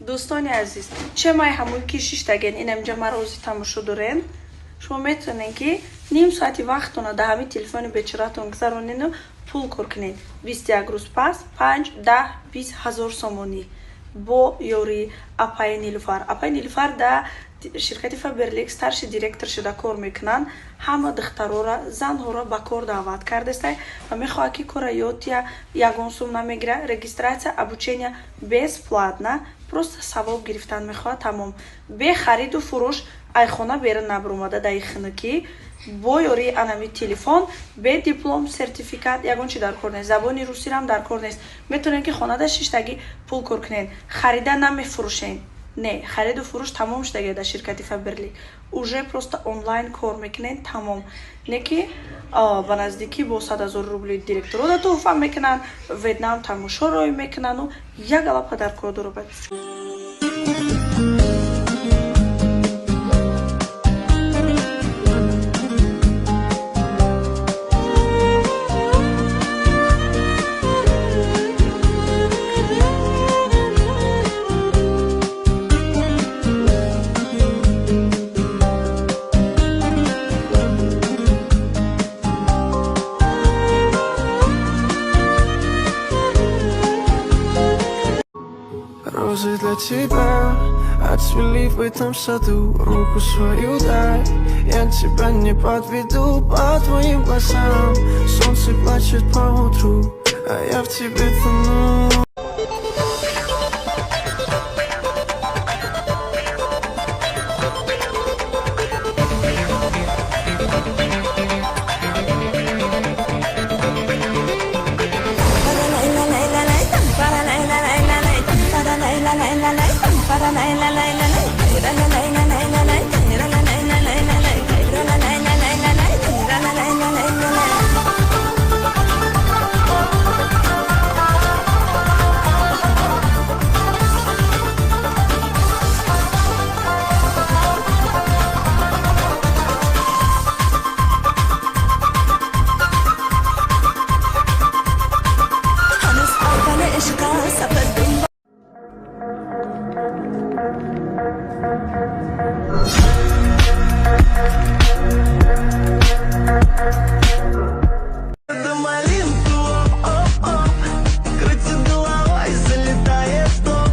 Дӯстони азиз, чемай ҳамои ки шиштаген инамҷа марози тамошо дорен, шумо метавонед, ки ним соати вақтона дар ҳамин телефони бечоратон гузаронену пул кор кунед. 21 рӯз пас 5, 10, 20 ҳазор сомонӣ бо ёрии апаи Нилуфар. Апаи Нилуфар дар ширкати Фаберлик старший директор шуда кор мекунанд. Ҳама духтарора, занҳоро ба кор даъват кардастай ва мехоҳад, ки кора ёдтия. Ягон сум намегира, регистрация, обучения бесплатно, просто савоб гирифтан мехоҳад, тамом. Бе хариду фурӯш, айхона берун набаромада, даи хинукӣ, бо ёрии анами телефон, бе диплом, сертификат, ягон чи дар кор нест, забони русирам дар кор нест. Метавонед, ки хонада шиштагӣ пул кор кунед. Харида намефурӯшед, не, хариду фурӯш тамом шудагия дар ширкати Фаберлик, уже просто онлайн кор мекунед, тамом. Не ки ба наздикӣ бо 100 000 рубли директорода туҳфа мекунанд, Ветнам тамошо рой мекунанду як ала подаркҳо дорад. Розы для тебя отцвели в этом саду. Руку свою дай, я тебя не подведу. По твоим глазам солнце плачет по утру, а я в тебе тону. هنوز اول عشق سفر دنبال Это малинку, оп-оп, крутит головой, залетает в топ.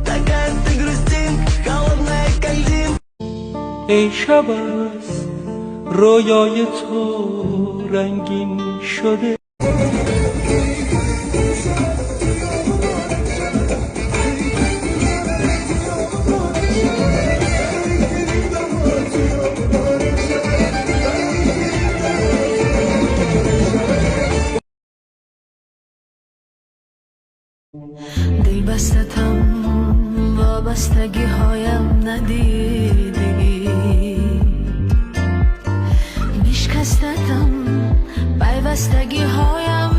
Такая ты грустинка, холодная, как льдинка. ای شب از رویای تو رنگین شده. دل بستتم، وابستگی هایم ندیدی، بشکستتم، پیوستگی هایم.